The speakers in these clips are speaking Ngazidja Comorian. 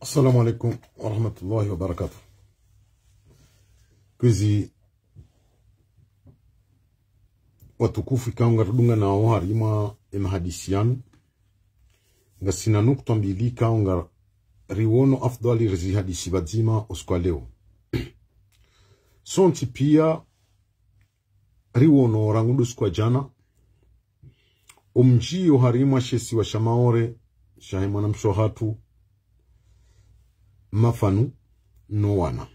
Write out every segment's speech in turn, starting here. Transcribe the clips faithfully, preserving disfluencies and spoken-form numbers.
Assalamu alaikum warahmatullahi wabarakatuh. Kwezi watukufu ikao ngaridungana nao harimwa emahadisi yanu, ngasina nukta mbili ikao ngariono afdhwali rizihadisi pvadzima usiku wa leo. Sontsi pia riwono rangu ndo usiku wa djana, omdjio harimwa she isiwa sha Maore, shahe mwanamshe wahatru, Mafanu no wana.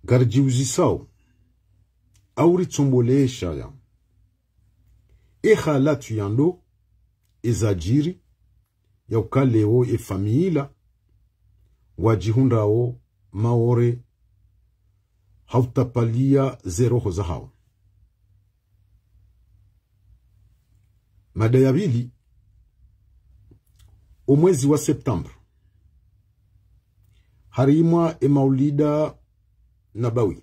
Ngaridjiuzisao, au ritsombwelesha ya, e halatu ya ndo, ezadjiri, ya uka leo efamila, ngwadjihundrao Maore, ha utapalia ze roho zahao. Mada ya pvili, omwezi wa septembre, harimwa emaulida Nabawi,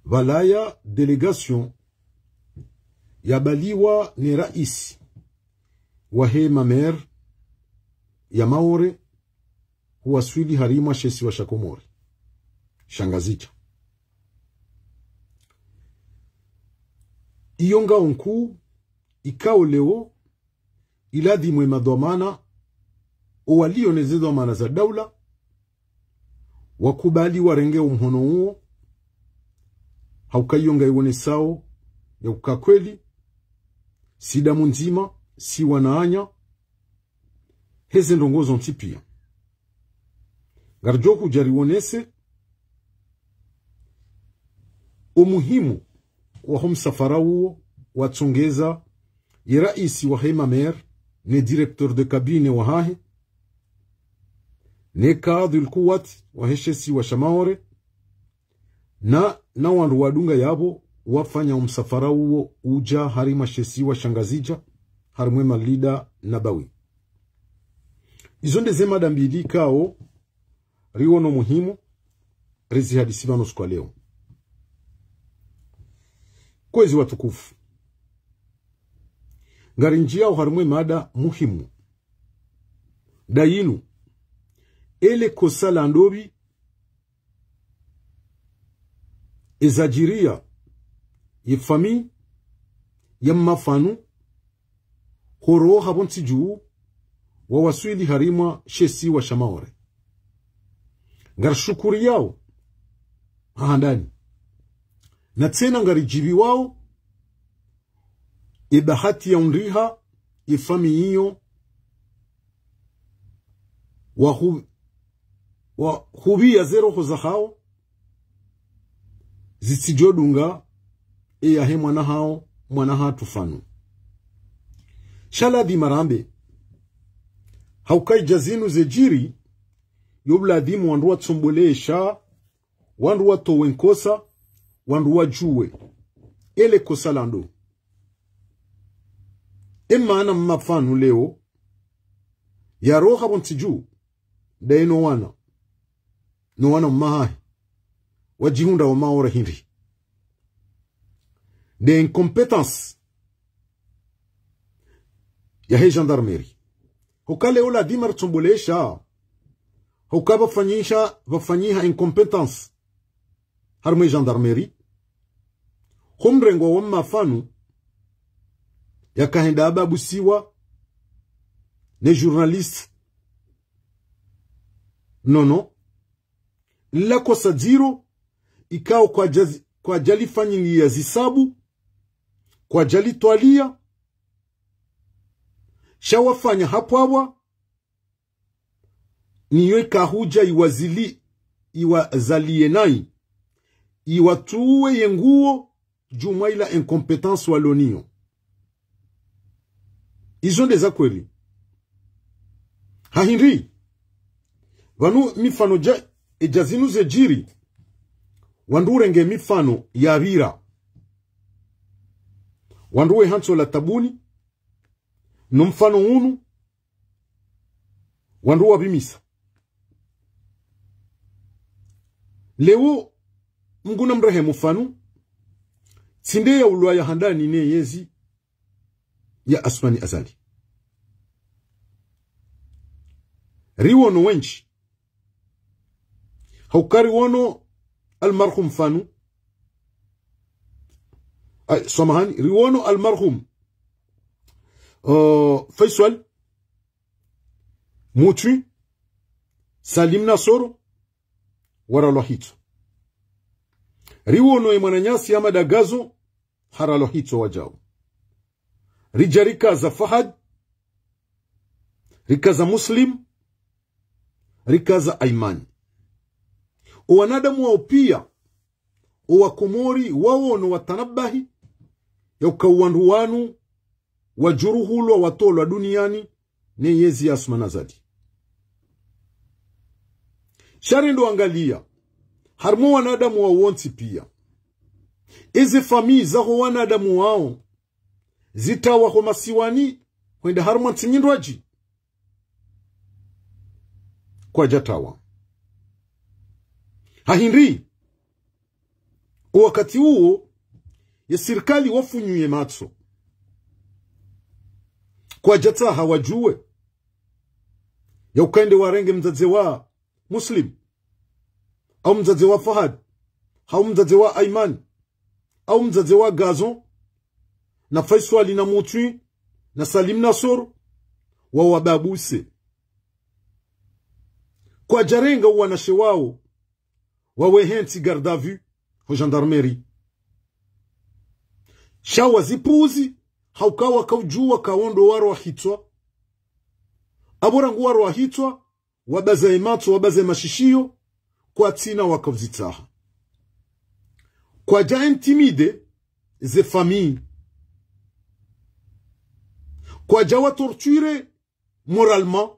pvalaya délégation yabaliwa ne raisi wahe mamere ya Maore, huwaswili harimwa she isiwa sha Komori, sha Ngazidja. Iyo ngao nkuu ikao leo iladhimu emadhwamana, owalio neze dhwamana za daula, wakubali warenge omhono uwo, ha uka iyo ngaionesao ya uka kweli, si damu ndzima, si wananya, heze ndrongoo zontsi pia. Ngaridjo hudja rionese omuhimu waho msafara uwo watsongeza ye raisi wahe mamere, ne directeur de cabinet wahahe, ne kadhwi lkuwat wahe she isiwa sha Maore, na, na wandru wadunga yapvo wafanya omsafara uwo udja harimwa she isiwa sha Ngazidja, harimwa emaulida Nabawi. Izo ndeze mada mbili ikao riono muhimu rizihadisi pvanu usiku wa leo. Kwezi watukufu, ngarindjiao harimwa emada muhimu. Nda yinu, ele kosa la ndopvi ezadjiria ye famille ya Mafanu, horoha pvontsi dju wawaswili harimwa she isiwa sha Maore. Ngarishukuriyao ha handani. Na tsena ngaridjiviwao ebahati ya undriha ye famille iyo, wahu-, wahupvia ze roho zahao, zitsidjo dunga eyahe mwana hao, mwana hatru Fanu. Sha ladhima rambe, ha uka idja zinu zedjiri, yo ladhimu wandru watsombolesha, wandru watowe nkosa, wandru wadjuwe ele kosa la ndo. Emana Mafanu leo yaroha pvontsi dju, ndaye no wana, no wana mma hahe, wadjihundra wa Maore hindri. Nde incompétence yahe gendarmerie. Huka leo ladhima ritsombolesha, huka pvafanyisha, pvafanyiha incompétence harimwa e gendarmerie, ho mrengwa wa Mafanu, yakahenda ababusiwa ne journaliste. Nono. Nla kosa dziro, ikao kwadja-, kwadjalifanyiliya zisabu, kwadjalitwaliya, sha wafanya hapvwapvwa, niyo ikahudja iwazili, iwazaliye nayi, iwatuwe ye nguwo, djumwa ila incompétence walo niyo. Izo nde za kweli. Ha hindri, pvanu mifano dja, edja zinu zedjiri, wandru urenge mifano yapvira. Wandru we hantso la tabuni, no mfano unu, wandru wapvimisa. Leo, Mngu namrehemu Fanu, tsi nde yaulwa ya handani ne yezi ya Assoumani Azali. Riwono wendji. Hauka riwono almarhum Fanu. Ay, samahani, riwono almarhum, uh, Faiswal, Mutwi, Salim Nasoro, waralwa hitswa. Riwono ye mwananyasi Amada Gazo, haralwa hitswa wadjau. Ridja rikaza Fahad, rikaza Muslim, rikaza Aimani. O wanadamu wao pia, o Wakomori wawono watanabahi, yauka wandru wanu wadjuruhulwa watolwa duniani, ne yezi ya Assoumani Azali. Sha rendo angalia, harimwa wanadamu wao wontsi pia. Eze famii zaho wanadamu wao, zitawa ho masiwani, hwenda harimwa ntsi nyindji. Kwadjatawa. Hahindri, o wakati uwo, ye sirikali wafunyuye matso. Kwadjatsaha wadjuwe. Yauka ende warenge mdzadze wa Muslim, au mdzadze wa Fahad, au mdzadze wa Aiman, au mdzadze wa Gazon, na Faiswali na Mutwi, na Salim Nasoro, wawababuse. Kwadjarenga wanashe wao, wawe hentsi garde à vue, ho gendarmerie. Sha wazipuzi, hauka wakaudjuwa ka wondo waralwa hitswa. Abo rangu waralwa hitswa, wabaza ye matso, wabaza ye mashishiyo, kwatsina wakauzitsaha. Kwadja intimider ze famii. Kwadja wa torturer moralement,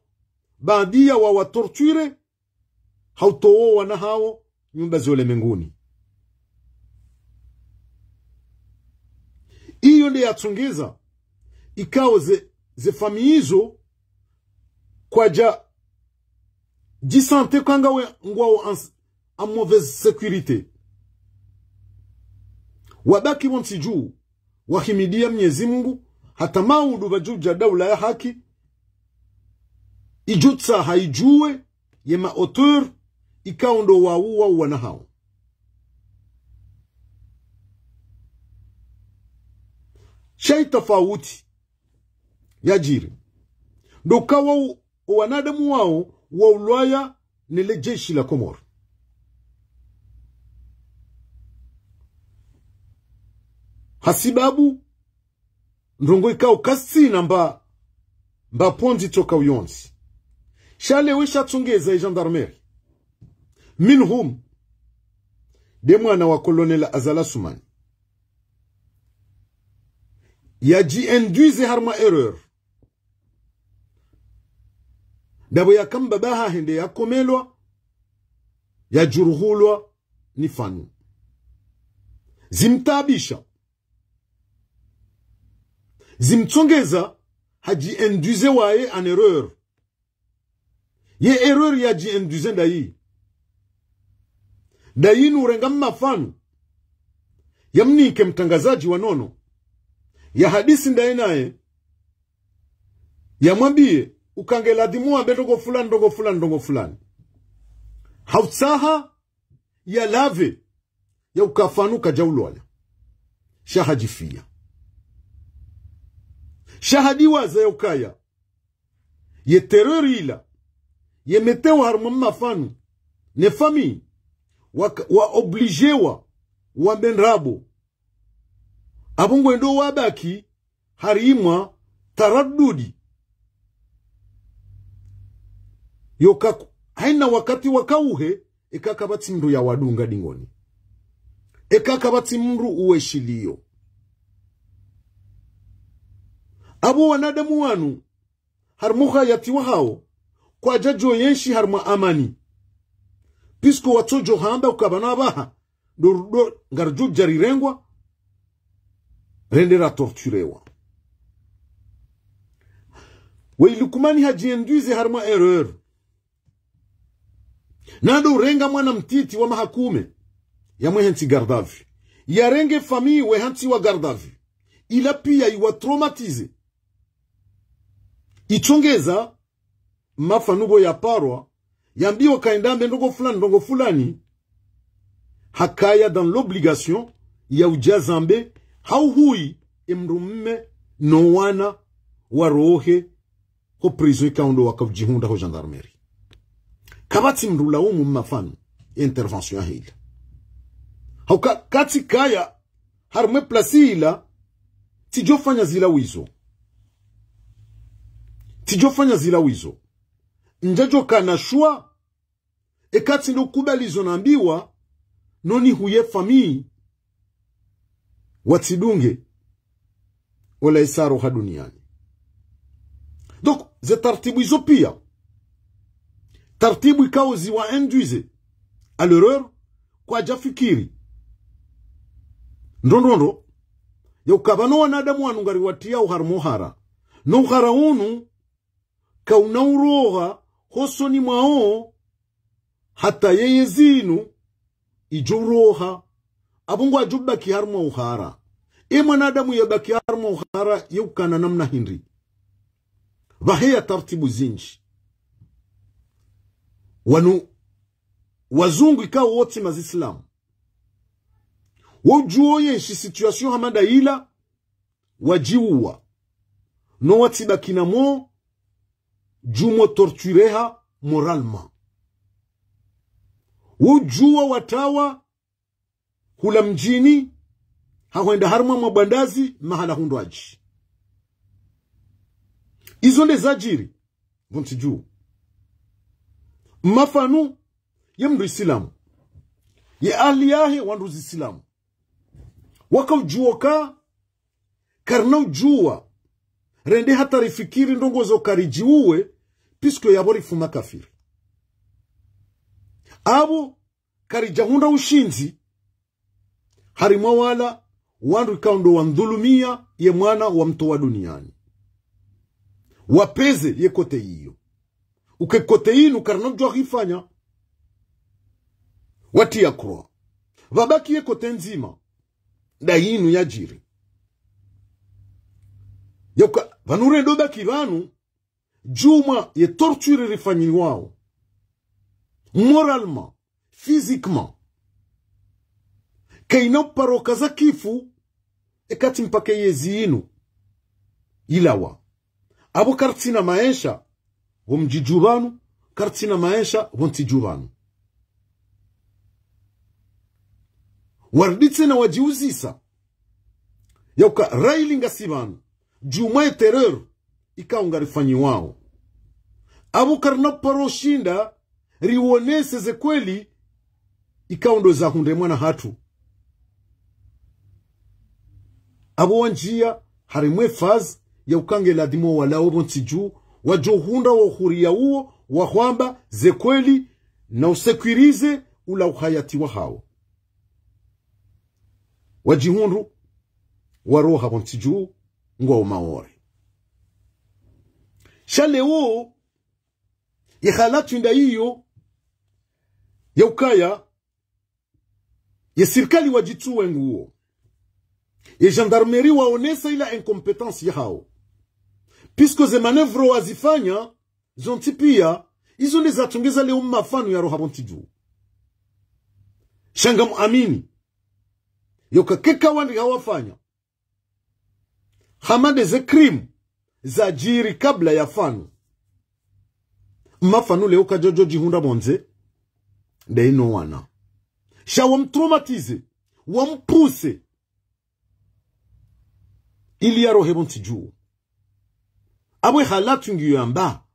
baadhwi ya wawa torturer, hautowo wana hawo nyumba zo lemenguni. Iyo nde yatsongeza, ikao ze, ze famii izo, kwadja djisentir ka ngawe ngwao en, en mauvaise sécurité. Wabaki wontsi dju, wahimidia Mnyezi Mungu, hata maudu pvadjudja daula ya haki, idjutsaha idjuwe ye ma auteurs ikao ndo wauwa wana hawo. Sha itafauti yadjiri, ndo ka wao, o wanadamu wao waulwaya ne le jeshi la Komori. Hasibabu, ndrongo ikao kasina mba, mba pvondzi tsoka uyontsi. Sha lewo sha tsongeza e gendarmerie. Minhum, nde mwana wa Colonel Azali Assoumani. Yadji induise harimwa erreur. Ndapvo yaka mbaba hahe nde yakomelwa, yadjuruhulwa ni Fanu. Zimtaabisha. Zimtsongeza hadji induise waye en erreur. Ye erreur yadji induise ndayi? Ndayi ni urenga mma Fanu, yamnike mtrangazadji wa nono, yahadisi ndaye naye, yamwambiye uka nge ladhimu wambe ndrongo fulani, ndrongo fulani, ndrongo fulani. Hautsaha yalapve yauka Fanu kadjaulwala. Sha hadjifiya. Sha hadiwaza yaukaya ye terreur ila yemetewa harimwa mma Fanu ne famille, wa, wa obligewa wambe ndrabo. Apvo ngwendo wabaki harimwa taradudi. Yoka ku-, haina wakati wakauhe, eka kapvatsi mndru yawadunga dingoni. Eka kapvatsi mndru uweshiliyo. Apvo wanadamu wanu, harimwa uhayati wahawo, kwadjadjo yenshi harimwa amani. Puisque watsodjo hamba uka pvanu apvaha, ndo, ndo, ngaridjo djarirengwa, rende ratorturewa. Weyi Lukumani hadji induise harimwa erreur. Nando urenga mwana mtiti wa maha kume, yamwehe ntsi garde à vue. Yarenge famille weha ntsi wa garde à vue. Ila piya iwa traumatiser. Itsongeza, mafanu pvo yaparwa, yambiwa kaenda ambe ndrongo fulani, ndrongo fulani, hakaya dans l'obligation ya udja zambe, hau huyi emdru mme no wana warohe ho prison ikao ndo wakaudjihundra ho gendarmerie. Kapvatsi mdru laumu mafanu intervention yahe ila. Hauka katsi kaya harumwa eplasi ila, tsidjofanya zila wizo. Tsidjofanya zila wizo. Ndjadjokana shwa, eka tsi ndo kubali zo nambiwa, no nihuye famille, watsidunge, ola isa roha duniani. Donc, ze taratibu izo pia, taratibu ikao ziwa induise à l'erreur, kwadjafikiri. Ndo ndo ndo, ya uka pvanu wanadamu wanu ngariwatria uharumwa uhara. No uhara unu, kauna uroha hosoni mwawo, hata yeye zinu idjo uroha. Apvo ngwadjo baki harumwa uhara. E mwanadamu yabaki harumwa uhara, ye ukana namna hindri? Pvaheya taratibu zindji. Wanu wazungu ikao wo tsi mazislamu, wo udjuo yenshi situation hama nda ila, wadjiuwa. No watsibaki na mo, dju mo tortureha moralement. Wo udjuwa watrawa hula mdjini, hahwenda harumwa mabwandazi, mahala hundrwadji. Izo nde zadjiri pvo ntsi dju. Mafanu ye mdru isilamu, ye ahli yahe wandru zisilamu, wakaudjuo ka karina udjuwa rende hata rifikiri ndrongo zo karidjiuwe, puisque yapvo rifu makafiri. Apvo karidjahundra ushindzi harimwa wala wandru ikao ndo wandhulumia ye mwana wamtowa duniani. Wapveze ye kote iyo. Uke kote inu karina udjuwa hifanya. Watria croix. Pvabaki ye kote ndzima. Nda inu yadjiri. Ya uka, pvanu rendo baki pvanu, dju mwa ye torture rifanyiwao. Moralement, physiquement. Kaina uparo kaza kifu, eka tsi mpaka yezi inu ilawa. Apvo karitsina maesha, pvo mdji dju pvanu, karitsina maesha, pvo ntsi dju pvanu. Waridi tsena wadjiuzisa, ya uka raili ngasi pvanu, dju mwa ye terreur, ikao ngarifanyiwao. Apvo karina uparo shinda, riwonese ze kweli, ikao ndo zahundre mwana hatru. Apvo wandjia harimwa e phase ya uka nge ladhimu walawe pvo ntsi dju, wadjo hundra wo uhuriya uwo, wahwamba ze kweli, na usécuriser ula uhayati wahawo. Wadjihundru waroha pvo ntsi dju, ngwao Maore. Sha leo, ye halatwi nda iyo, ya ukaya, ye sirikali wadjitsuwe nguo. Ye gendarmerie waonesa ila incompétence yahawo. Puisque ze manœuvre wazifanya, zontsi pia, izo nde zatsongeza leo mafanu yaroha pvo ntsi dju. Sha ngamuamini, ya uka keka wandru hawafanya hama nde ze crime zadjiri kabla ya fanu, mafanu leo kadjodjo djihundra pvondze, nde ino wana. Sha wamtraumatiser, wampousser, ili yarohe pvo ntsi dju. Apvo e halatwi ngiyo yamba.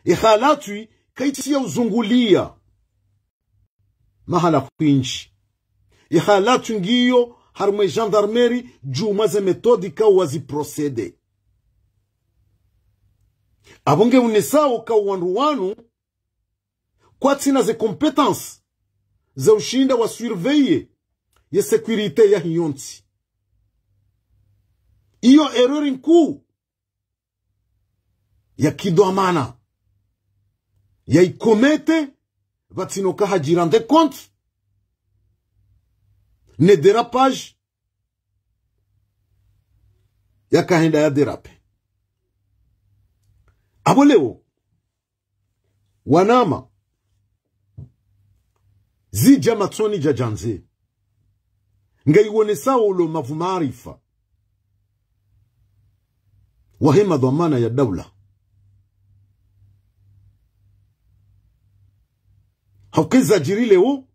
E halatwi kaitsi ya uzungulia mahala kwindji. E halatwi ngiyo harimwa e gendarmerie, dju mwa ze méthode ikao wazi procéder. Apvo nge unesao ka wandru wanu kwatsina ze compétence za ushinda wa surveiller ye sécurité yahe yontsi. Iyo erreur nkuu ya kidhwamana ya i commettre, pvatsina uka hadji rendre compte, ne dérapage yakahenda ya déraper. Apvo leo, Wanama, zidja matsoni dja djandze, ngayiwonesao ulo mavu maarifa wahe madhwamana ya daula. Hauka zadjiri leo,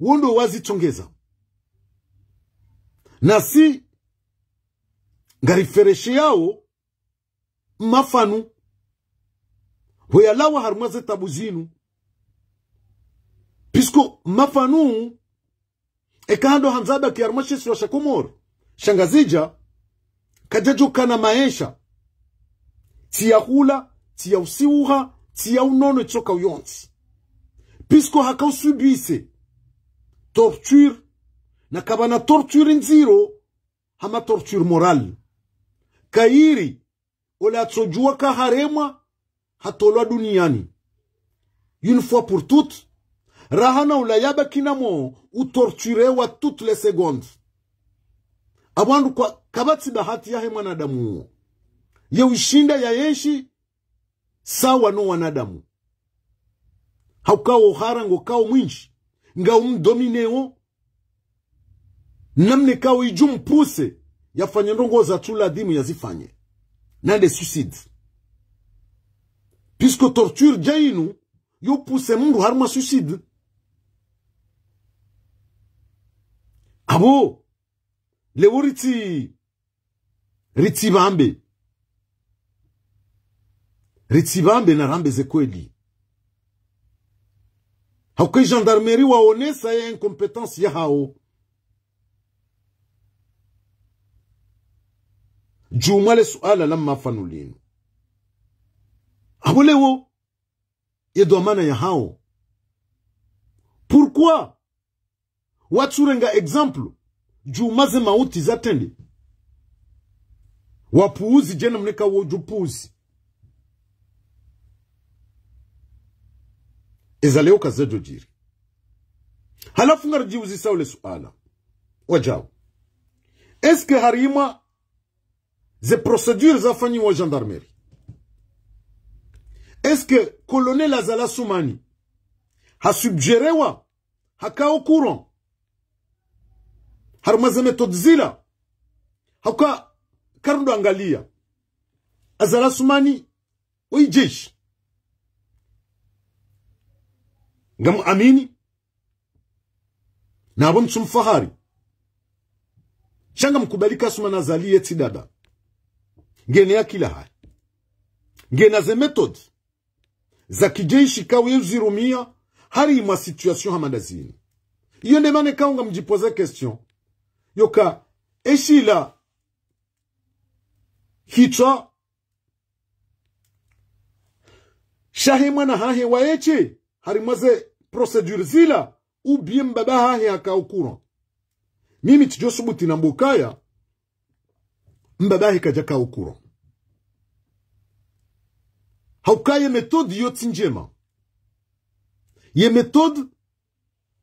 wo ndo wazitsongeza. Nasi, ngariferesheyao mafanu, pvo yalawa harumwa ze tabu zinu. Puisque mafanu, eka hando handza yabaki harumwa she isiwa sha Komori, sha Ngazidja, kadjadjokana maesha. Tsi ya hula, tsi ya usiuha, tsi ya unono, itsoka uyontsi. Puisque haka usubise torture, na kapvana torture ndziro, hama torture morale. Kayiri, ola atsodjuwa ka haremwa, hatolwa duniani. Une fois pour toutes, raha na ula yabaki na mwo utorturewa toutes les secondes. Apvo wandru kwa, kapvatsi bahati yahe mwanadamu uwo. Ye ushinda ya yenshi, sawa no wanadamu. Hauka wo uhara ngo kao mwindji, nga umdomineo, namna kao idjo mpuse yafanye ndrongo zatsu ladhimu yazifanye. Nande suicide. Puisque torture dja inu, yo puse mndru harumwa suicide. Apvo, leo ritsi, ritsi pvambe. Ritsi pvambe na rambe ze kweli. Hauka ye gendarmerie waonesa ye incompétence yahao. Djumwa le suala la mafanu linu. Apvo leo, ye dhwamana yahao. Pourquoi watsurenga exemple, djumwa ze mauti zatrende? Wapuuzi djena mneka wodjo puuzi. Eza leo kazadjo djiri. Halafu ngaridjiuzisao le suala. Wadjau. Est-ce que harimwa ze procédures zafanyiwa gendarmerie, est-ce que colonel Azali Assoumani hasuggérewa, haka au courant harumwa ze méthodes zila? Hauka karndo angalia Azali Assoumani, wo ijeshi. Ngamuamini. Na apvo mtsumfahari. Sha ngamkubali ka Assoumani Azali ye tsi daba. Ngena ye akili hahe. Ngena ze méthodes za kijeshi kao ye uzirumia harimwa situation hama nda zinu. Iyo nde mana kao ngamdjipoze question yoka, eshila hitswa shahe mwana hahe wa yeshe harimwa ze procédures zila, ou bien mbaba hahe haka au courant? Mimi tsidjo subuti nambe ukaya mbaba hahe kadjaka au courant. Hauka ye méthode iyo tsi ndjema. Ye méthode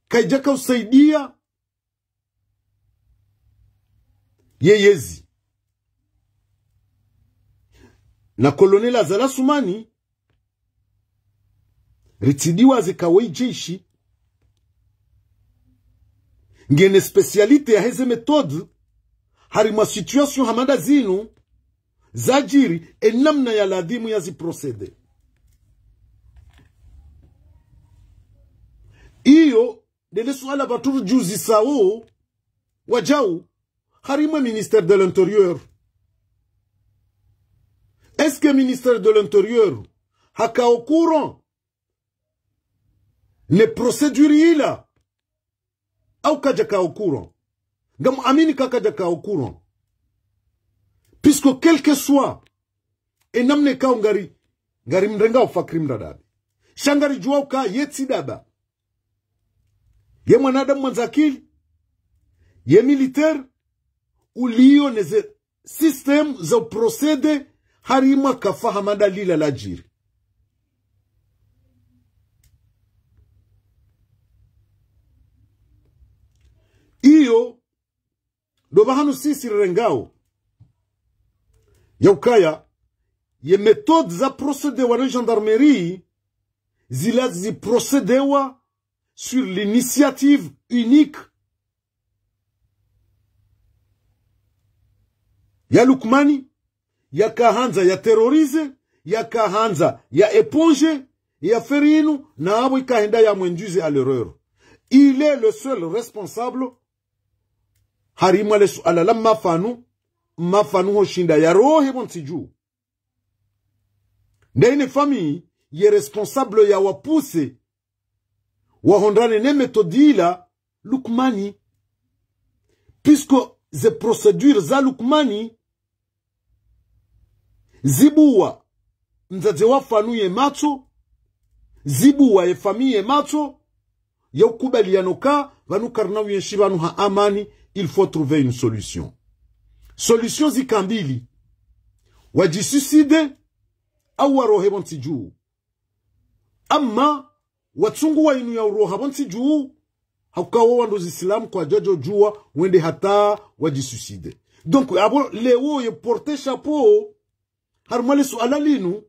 kaidjaka usaidia ye yezi. Na colonel Azali Assoumani, ritsidiwaze ka wo ijeshi, ngena spécialité yahe ze méthodes harimwa situation hama nda zinu zadjiri, e namna ya ladhimu yazi procéder. Iyo ndele suala pvatsu ridjiuzisao, wadjau, harimwa ministère de l'Intérieur. Est-ce que ministère de l'Intérieur haka au courant ne procédure ila, au kadjaka au courant? Ngamuamini ka kadjaka au courant. Puisque quel que soit e namna kao ngari, ngarimrengao Fakri Mradabi, sha ngaridjuwao ka ye tsi daba. Ye mwanadamu mwandza akili, ye militaire, uliyo ne ze système za uprocéder harimwa kafa hama nda lila ladjiri. Iyo ndo pvahanu sisi rirengao ya ukaya ye méthode za procéder wa ne gendarmerie zila ziprocédewa sur l'initiative unique ya Lukmani, yakahandza ya terroriser, yakahandza ya éponger, ya faire inu, na apvo ikahenda ya mwenduize à l'erreur. Il est le seul responsable harimwa le suala la Mafanu, Mafanu hoshinda yarohe pvontsi dju. Nde ine famille ye responsable ya wapoussé wahundrane ne méthode ila Lukmani. Puisque ze procédure za Lukmani zibuwa mdzadze wa Fanu ye matso, zibuwa ye famille ye matso, ya ukubaliana uka pvanu karina uyenshi pvanu ha amani, il faut trouver une solution. Solution zika mbili, wadjisuicide au warohe pvontsi dju. Amma watsunguwa inu ya uroha pvontsi dju, hauka wo wandru zisilamu kwadjadjo djuwa wende hata wadjisuicide. Donc apvo leo ye porte chapeau harimwa le suala linu,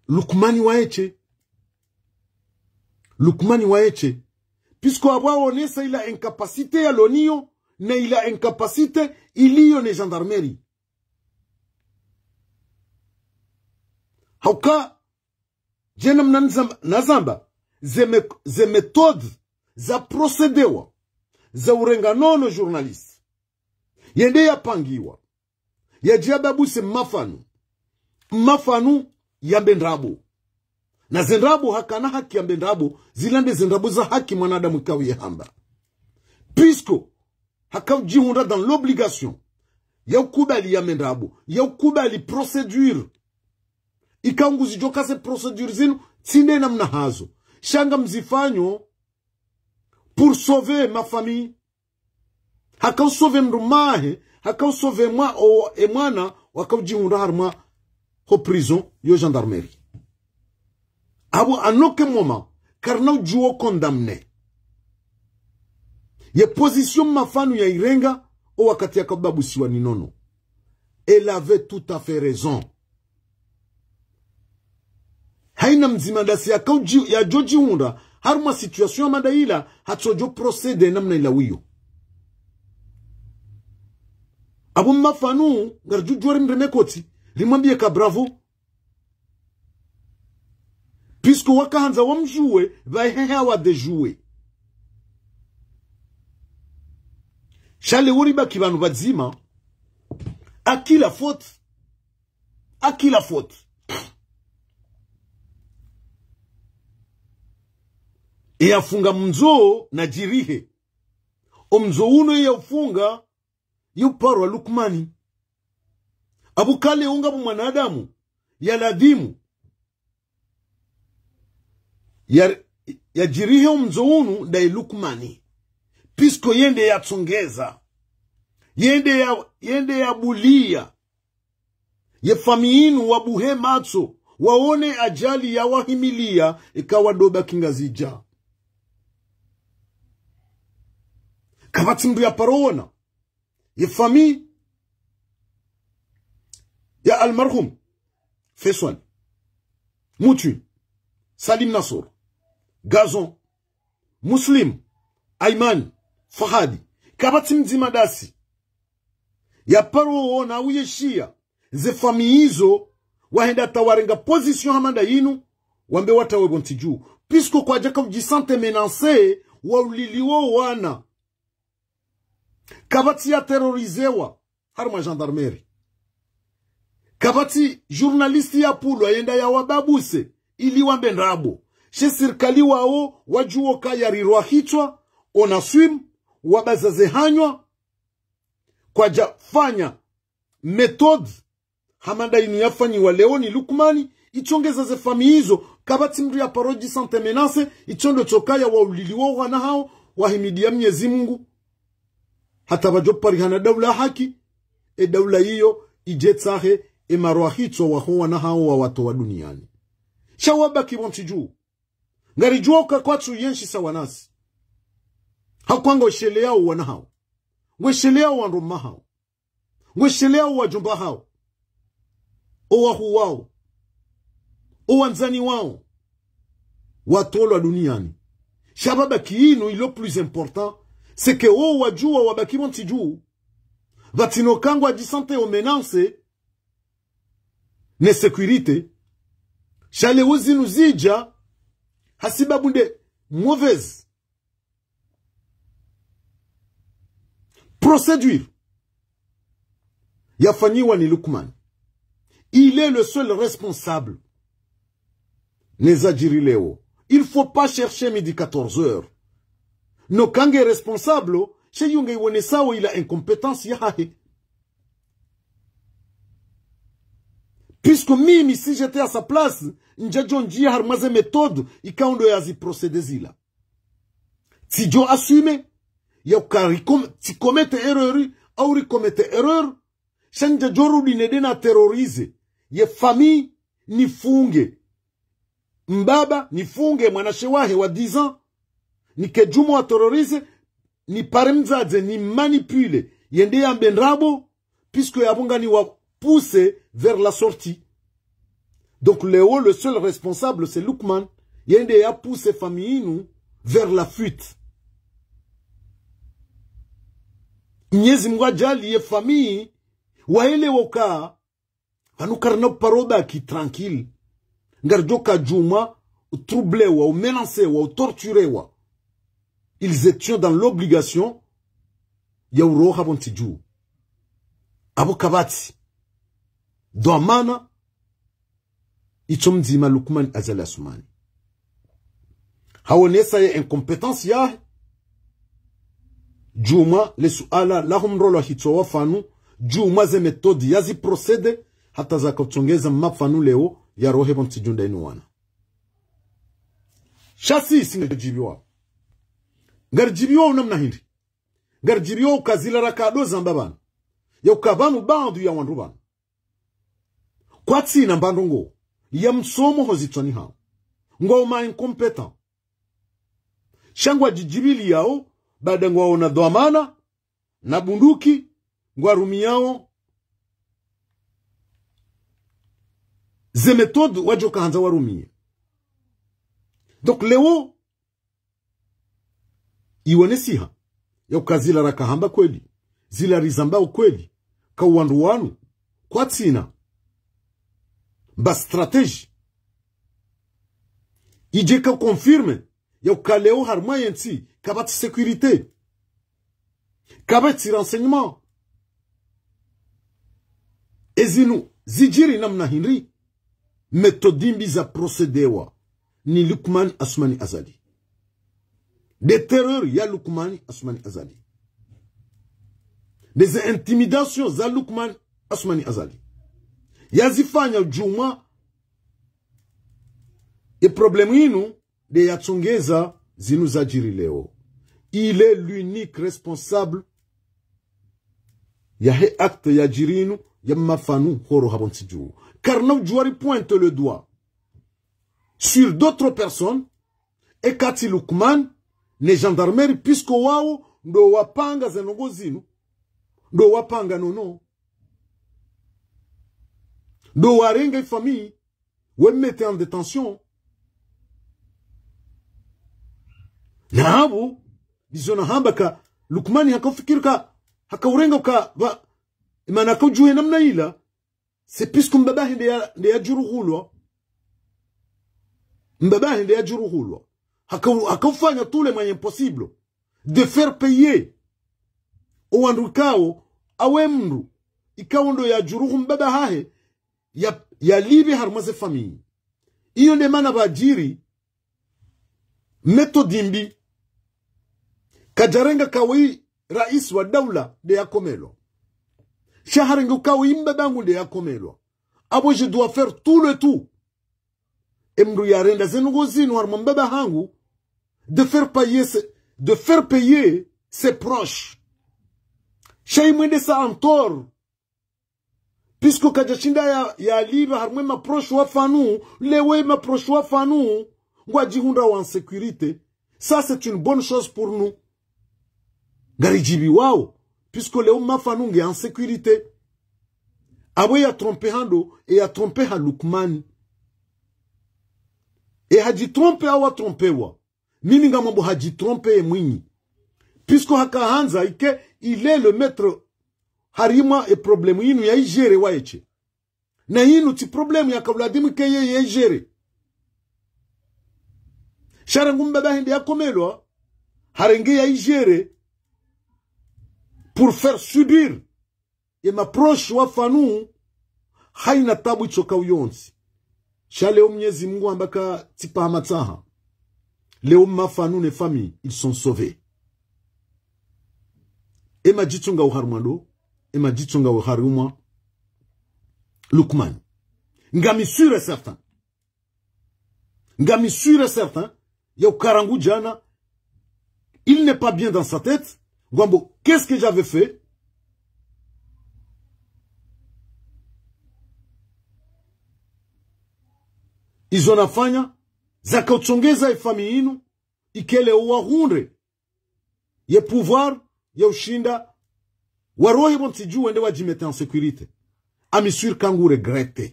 Lukmani waeshe. Lukmani waeshe. Puisque apvo aonesa ila incapacité yalo nayo, na ila incapacité iliyo ne gendarmerie. Hauka, djena mna nizam-, nazamba, ze me-, ze méthode za procédewa, za urenga nono journaliste, yende yapangiwa, yadje yababuse Mafanu. Mafanu yambe ndrabo. Na ze ndrabo hakana haki yambe ndrabo, zila nde ze ndrabo za haki mwanadamu ikao ye hamba. Puisque haka udjihundra dans l'obligation ya ukubali yambe ndrabo, ya ukubali procédure. Ikao nguzidjo ka ze procédure zinu, tsi nde namna hazo. Sha ngamzifanyo pour sauver ma famille. Haka usauver mdru mahe, haka usauver mwa-, o, e mwana, waka udjihundra harimwa ho prison yo gendarmerie. Apvo à aucun moment, karina udjuwo condamné. Ye position Mafanu ya irenga, o wakati yaka ubabusiwa ni nono. Elle avait tout à fait raison. Haina mdzima dasi yaka udji-, yadjo djihundra harimwa situation hama nda ila, hatsodjo procéder namna ila wiyo. Apvo Mafanu, ngaridjo djuwa rimreme koti, rimwambiye ka bravo. Puisque wakahandza wamdjuwe, pvahe hawa déjouer. Sha leo ribaki pvanu pvadzima, à qui la faute ? À qui la faute ? Eyafunga mndzo nadjirihe. O mndzo unu eyaufunga, yo uparwa Lukmani. Apvo kale unga pvo mwanadamu, ya ladhimu ya, yadjirihe o mndzo unu ndaye Lukmani. Puisque yende yatsongeza. Yende ya, yende yabuliya. Ye famille inu wabuhe matso, waone ajali yawahimiliya, ikawa doba ki Ngazidja. Kapvatsi mdru yaparo ona. Ye famille ya almarhum Feswani, Mutwi, Salim Nasor, Gazon, Muslim, Aiman, Fahadi, kapvatsi mdzima dasi yaparo ona uyeshiya ze famille izo, wahenda hata warenga position hama nda inu, wambe watawe pvontsi dju. Puisque kwadjaka udji sentir menacé, wauliliwa o wana. Kapvatsi yaterrorisewa harimwa gendarmerie. Kapvatsi journaliste yapvulwa yende yawababuse ili wambe ndrabo. She sirikali wawo wadjuwa ka yarirwa hitswa, ona swim, wabaza ze hanywa, kwadjafanya méthode hama nda inu yafanyiwa leo ni Lukmani, itsongeza ze famille izo, kapvatsi mdru yaparo dji sentir menacé, itsondo tsoka yawauliliwa o wana hawo, wahimidiya Mnyezi Mungu. Hata pvadjo parihana daula haki, e daula iyo idje tsahe e marwahitswa waho wana hawo wawatowa duniani. Sha wabaki pvontsi dju. Ngaridjuwa uka kwatsu yenshi sawa nasi. Hauka ngwesheleyao wana hawo. Ngwesheleyao wandru mma hawo. Ngwesheleyao wadjomba hawo. O wahuu wawo. O wandzani wawo. watolwa duniani. Sha pvabaki inu, le plus important, c'est que wo wadjuwa wabaki pvontsi dju. Pvatsina uka ngwadjisantio menacés ne sécurité. Sha leo zinu zidja hasibabu nde mauvaise procédure yafanyiwa ni Lukman. Il est le seul responsable ne zadjiri leo. Il faut pas chercher midi quatorze heures. No uka nge responsable, sha iyo nge iwonesao ila incompétence yahahe. Puisque mimi, si j'étais à sa place, ndjadjo ndjia harumwa ze méthodes ikao ndo yazi procédés zila. Tsidjo assumer ya uka ri com-, tsi commettre erreur, au ri commettre erreur, sha ndjadjo rudi nende na terroriser ye famille, nifunge mbaba, nifunge mwanamshe wahe wa dix ans, nike djumwa wa terroriser, nipare mdzadze, ni manipuler, yende yambe ndrabo, puisque yapvo ngani wa pousser vers la sortie. Donc, leo, le seul responsable, c'est Lukman. Yende ya pousser famille inu vers la fuite. Mnyezi Mungu adjaanlie famille waelewe uka pvanu karina uparo baki tranquille. Ngaridjo ka djumwa utroublewa, umenacewa, utorturewa. Ils étaient dans l'obligation ya uroha pvontsi dju. Apvo kapvatsi dhwamana itso mdzima Lukman Azali Assoumani. Haonesa ye incompétence yahe. Djumwa le suala laho mdrolwa hitswa wa fanu, djumwa ze méthodes yazi procédés, hata zaka utsongeza mma fanu leo yarohe pvontsi dju nda inu wana. Sha sisi ngaridjibiwao. Ngaridjibiwao namna hindri? Ngaridjibiwao uka zila raka ndo zamba pvanu, ya uka pvanu baadhwi ya wandru pvanu kwatsina mbandrongo ya msomo ho zitswani hawo. Ngwao ma incompétents. Sha ngwadjidjibiliyao, baada ngwaona dhwamana na bunduki, ngwarumiyao ze méthodes wadjo ka handza warumie. Donc, leo, iwonesiha ya uka zila raka hamba kweli, zila rizambao kweli, ka wandru wanu kwatsina mba stratégie idje ka confirmer ya uka leo harumwa yentsi kapvatsi sécurité, kapvatsi renseignement. Ezinu zidjiri namna hindri? Méthodes mbi za procédéwa ni Lukman Assoumani Azali. Nde terreur ya Lukman Assoumani Azali. Nde ze intimidations za Lukman Assoumani Azali yazifanya djumwa. E problème inu nde yatsongeza zinu zadjiri leo. Il est l'unique responsable yahe acte yadjiri inu ya mma fanu horoha pvontsi dju. Karina udjuwa ri pointer le doigt sur d'autres personnes, eka tsi Lukman ne gendarmerie, puisque wao ndo wapanga ze ndrongo zinu, ndo wapanga nono, ndo warenga i famille, we mettre en détention. Na apvo ndizo nahamba ka Lukmani haka ufikiri ka, haka urenga uka pva, imana haka udjuhe namna ila, c'est puisque mbaba hahe nde ya, nde yadjuruhulwa. Mbaba hahe nde yadjuruhulwa. Haka u-, haka ufanya tous les moyens possibles de faire payer o wandru ikao, awe mndru ikao ndo yadjuruhu mbaba hahe, ya, yalipve harumwa ze famille. Iyo nde mana pvadjiri méthode mbi. Kadjarenga ka we rais wa daula nde yakomelwa. Sha harenge uka we mbaba hangu nde yakomelwa. Apvo je dois faire tout le tout, e mndru yarenda ze ndrongo zinu harumwa mbaba hangu, de faire payer ses, de faire payer ses proches. Sha imwendesa en tort. Puisque kadjashinda ya, yalipva harumwa e ma proches wa fanu, leo e ma proches wa fanu ngwadjihundrao en sécurité. Ça, c'est une bonne chose pour nous. Ngaridjibiwao, puisque leo mma fanu nge en sécurité. Apvo ya tromper ha ndo, e ya tromper ha Lukmani. E hadjitrompe au atrompewa. Mimi ngamwambo hadjitrompe ye mwinyi. Puisque haka handza ike il est le maître harimwa e problème inu ya igérer waye she. Na inu tsi problème yaka uladhimu ike ye, ye igérer. Sha rangu mbaba hende yakomelwa, harenge ya igérer pour faire subir ye ma proches wa Fanu, haina tabu itsoka uyontsi. Sha leo Mnyezi Mungu amba ka tsipa hamatsaha. Leo mma Fanu ne famille, ils sont sauvés. E madjitso ngawo harumwa ndo, e madjitso ngawo harumwa Lukman. Ngami sûr et certain. Ngami sûr et certain, ya uka rangu djana, il n'est pas bien dans sa tête, ngwambo, qu'est-ce que j'avais fait ? Izo nafanya, zaka utsongeza e famille inu, ike leo wahundre ye pouvoir, ya ushinda, warohe pvo ntsi dju wende wadjimettre en sécurité. Ami sûr ka ngu regretter.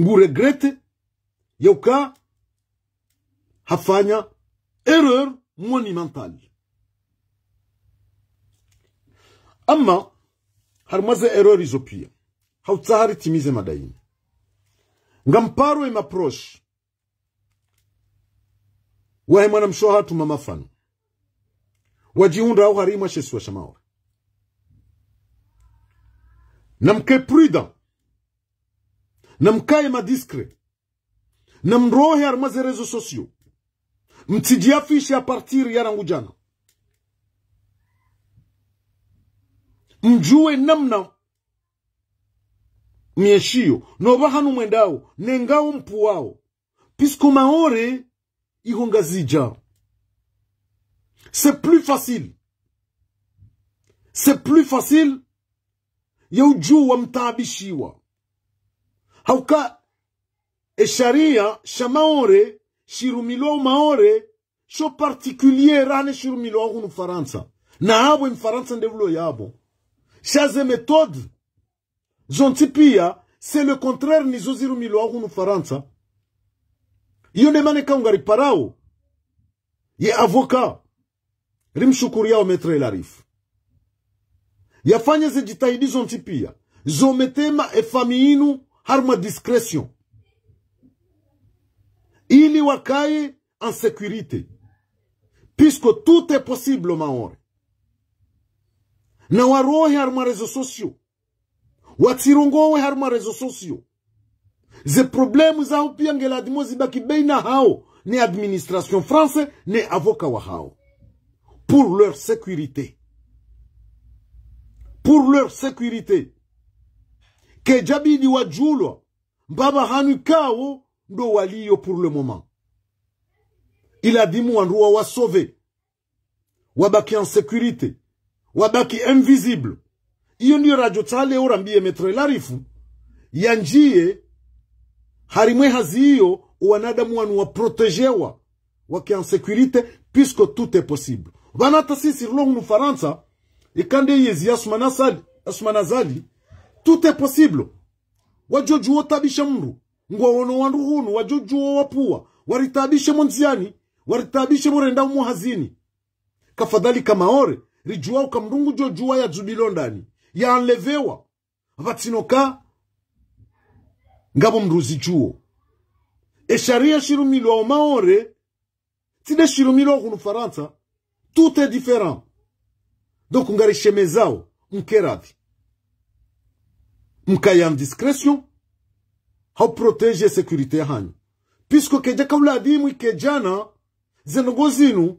Ngu regretter, ya uka hafanya erreur monumentale. Amma, harumwa ze erreur izo pia, hautsaha ritimize mada inu. Ngamparo e ma proches wahe mwanamshe wahatru mma Fanu, wadjihundrao harimwa she isiwa sha Maore. Namke prudent. Namkaye ma discret. Namrohe harumwa ze réseaux sociaux. Mtsidji afficher à partir ya rangu djana. Mdjuwe namna myenshiyo, no pvahanu mwendao, ne ngawo mpvuwao. Puisque Maore iho Ngazidja. C'est plus facile. C'est plus facile ya udjuwa mtaabishiwa. Hauka e sharia sha Maore, shirumilwao Maore, sho particulier raha ne shirumilwao hunu Farantsa. Na apvo e Mfarantsa nde pvulo yapvo. Sha ze méthodes zontsi pia, c'est le contraire nizo zirumilwao hunu Farantsa. Iyo nde mana eka ungariparao ye avocat, rimshukuriyao Maître El Arif, yafanya ze djitihadi zontsi pia zo mettre e famille inu harumwa discrétion, ili wakaye en sécurité, puisque tout est possible Maore. Na warohe harumwa réseaux sociaux, watsirongowe harumwa réseaux sociaux. Ze problèmes zaho pia nge ladhimu zibaki baina hawo ne administration française ne avocat wahawo. Pour leur sécurité. Pour leur sécurité. Kedjabidi wadjulwa mbapvi hanu ikao ndo waliyo pour le moment. Iladhimu wandru wawasauver. Wabaki en sécurité, wabaki invisible. Iyo ndiyo radjo tsaha leo rambiye Maître El Arif yandjiye harimwa e hazi iyo, wanadamu wanu waprotégewa, wake en sécurité, puisque tout est possible. Pvanu hata sisi rilo hunu Farantsa, eka nde yezi ya Assoumani Azali, Assoumani Azali, tout est possible. Wadjo djuwa utaabisha mndru, ngwaono wandru hunu, wadjo djuwa wapvuwa, waritaabishe mo ndziani, waritaabishe pvo renda umo hazini. Kafadhali ka Maore, ridjuwa uka mndru ngudjo djuwa yadzubilwa ndani, ya enlevewa, pvatsina uka ngapvo mndru zidjuwo. E sharia shirumilwao Maore, tsi nde shirumilwao hunu Farantsa, tout est différent. Donc, ngarishemezao, mke radhi. Mkaye en discrétion, ha uprotéger sécurité yahanyu. Puisque kedjaka uladhimu ike djana, ze ndrongoo zinu,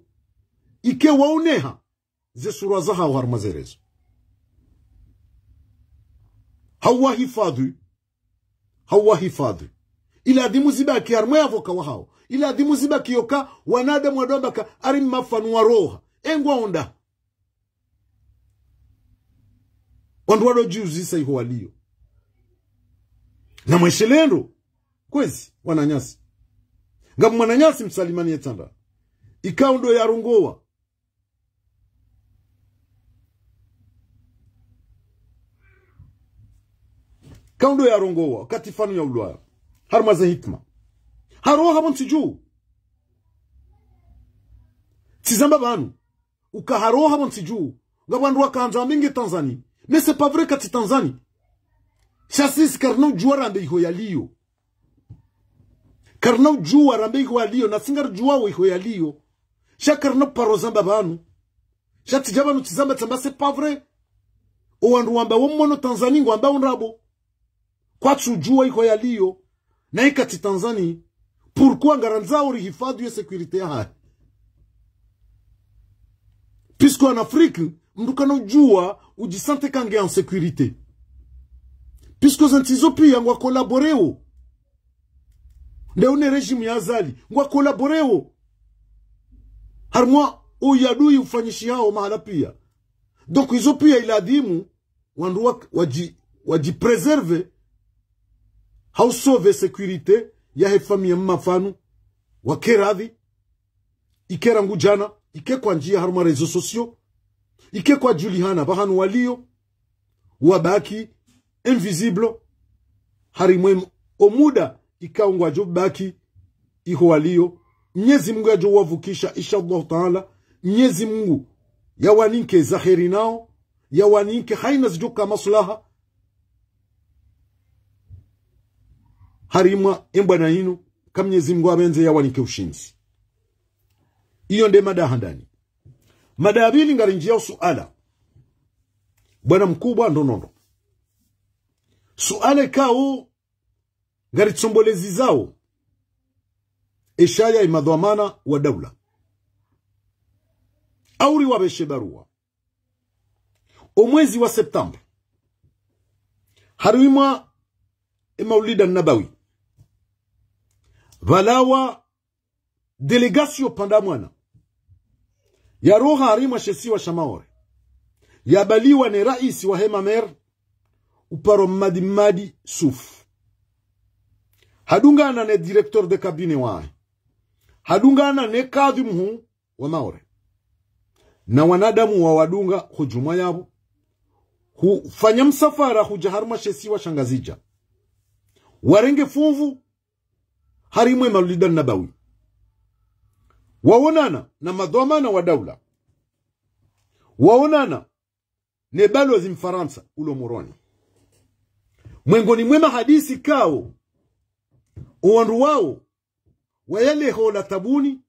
ike waoneha ze sura zahawo harumwa ze réseaux. Ha uwahifadhwi, ha uwahifadhwi. Iladhimu zibaki harumwa e avocat wahawo. Iladhimu zibaki yoka wanadamu wadjo amba ka ari mma Fanu waroha. E ngwaonda. Wandru wadjo djiuzisa iho waliyo. Na mweshelendro. Kwezi, wananyasi. Ngam mwananyasi Msalimani Yetsandra. Ikao ndo yarongowa. Ikao ndo yarongowa, wakati Fanu yaulwa. Harumwa ze hikima. Haroha pvo ntsi dju. Tsizamba pvanu. Uka haroha pvo ntsi dju. Ngapvo wandru wakandza wambe nge Tanzanie. Mais c'est pas vrai, katsi Tanzanie. Sha sisi karina udjuwa rambe iho yaliyo. Karina udjuwa rambe iho yaliyo, na tsi ngaridjuwao iho yaliyo. Sha karina uparo zamba pvanu. Sha tsidja pvanu tsizamba tsamba c'est pas vrai. O wandru wamba wo mwono Tanzanie ngwamba undrabo. Kwatsu udjuwa iho yaliyo. Na ika tsi Tanzanie. Pourquoi ngarandzao rihifadhwi ye sécurité yahahe? Puisque en Afrique, mndru kana udjuwa udjisente kange en sécurité. Puisque ze ntsi zo piya ngwa collaboréo. Nde une régime ya Azali, ngwa collaboréo. Harimwa o uadui ufanyishihao mahala piya. Donc izo piya iladhimu wandru wa, wadji, wadji préserver, ha usauver sécurité yahe famille mma pvanu, wake radhi, ike rangu djana, ike kwandjiya harumwa réseaux sociaux, ike kwadjulihana pvahanu waliyo, wabaki invisible, harimwa em-, o muda ikao ngwadjo baki iho waliyo. Mnyezi Mungu yadjo wavukisha, insha Allahu Taala. Mnyezi Mungu yawanike za heri nao, yawanike haina zidjoka maslaha. Harimwa embwana inu, ka Mnyezi Mungu apvendze yawanike ushindzi. Iyo nde mada handani. Mada ya pvili ngarindjiya usuala. Bwana mkubwa ndo nondo. Suala ikao ngaritsombolezizao eshaya emadhwamana wa daula. Au riwapveshe barua. O mwezi wa septembre, harimwa e Maulida Nabawi, pvalawa délégation pvanda mwana, yaroha harimwa she isiwa sha Maore, yabaliwa ne raisi wahe mamer, uparwa Mmadi Mmadi Suf. Hadungana ne directeur de cabinet wahe. Hadungana ne kadhi mhuu wa Maore. Na wanadamu wawadunga ho djumwa yapvo, hufanya msafara hudja harumwa she isiwa sha Ngazidja. Warenge funvu harimwa e Maulida Nabawi. Waonana na madhwamana wa daula. Waonana ne balozi Mfarantsa ulo Moroni. Mwengoni mwe mahadisi ikao o wandru wao wayaleho la tabuni,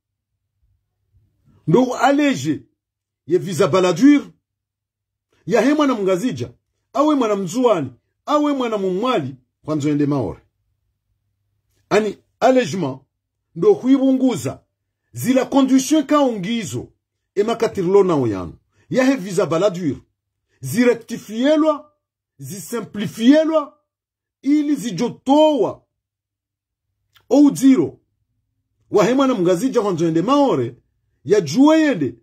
ndo alléger ye visa Balladur yahe mwana Mngazidja, awe mwana Mndzuwani, awe mwana Mmwali, hwandzo yende Maore. Ani allégement ndo hwipvunguza zila conditions ikao ngizo, e makati rilo nao yanu, yahe visa Balladur, zirectifielwa, zisimplifielwa, ili zidjotowa o udziro wahe mwana Mngazidja hwandzo yende Maore, yadjuwe yende,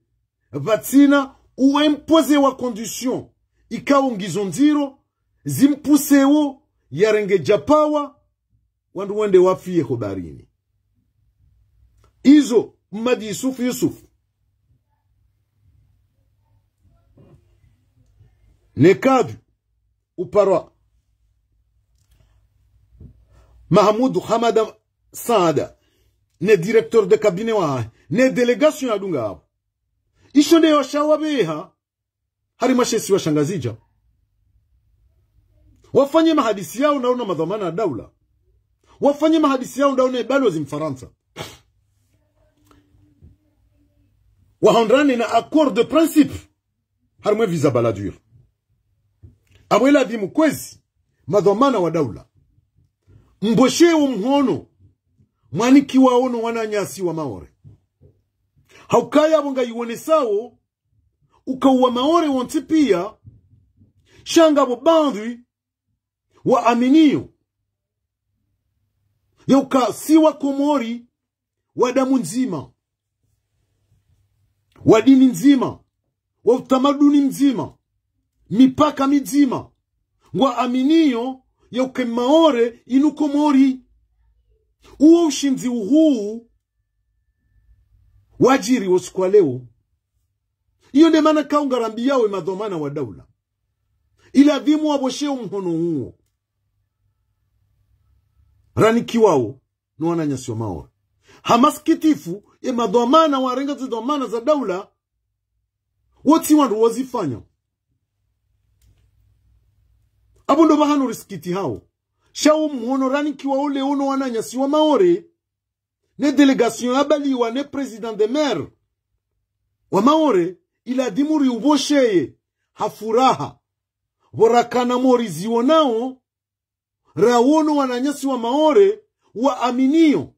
pvatsina uimposewa conditions ikao ngizo ndziro, zimpusewo yarenge djapawa, wandru wende wafiye ho baharini. Izo Mmadi Yusuf Yusuf ne kadhi uparwa Mahamudu Hamada Saada, ne directeur de cabinet wahahe, ne délégation yadunga apvo, isho ndeyo washawapveha harimwa she isiwa sha Ngazidja. Wafanye mahadisi yao ndao na madhwamana ya daula. Wafanye mahadisi yao ndao ne balozi Mfarantsa. Wahundrane na accord de principe harimwa e visa Balladur. Apvo iladhimu kwezi madhwamana wa daula, mboshewo mhono mwanikiwao no wananyasi wa Maore. Haukaya apvo ngayiwonesao uka wa Maore wontsi pia, sha ngapvo baadhwi waaminio yauka si wa Komori, wa damu ndzima, wa dini ndzima, wa utamaduni mdzima, mipaka midzima, ngwaaminio yauka Maore inu Komori. Uwo ushindzi uhuu wadjiri wo usiku wa leo. Iyo nde mana ikao ngarambiao e madhwamana wa daula, iladhimu wapvoshe o mhono uwo ranikiwao no wananyasi wa Maore. Ha masikitifu, ye madhwamana warenga ze dhwamana za daula, wo tsi wandru wozifanya. Apvo ndo pvahanu risikitihao. Sha wo mhono ranikiwa wo leo no wananyasi wa Maore, ne délégation yabaliwa ne président des maires wa Maore, iladhimu riupvosheye ha furaha. Pvo rakana mori ziwonao, rawono wananyasi wa Maore waaminio,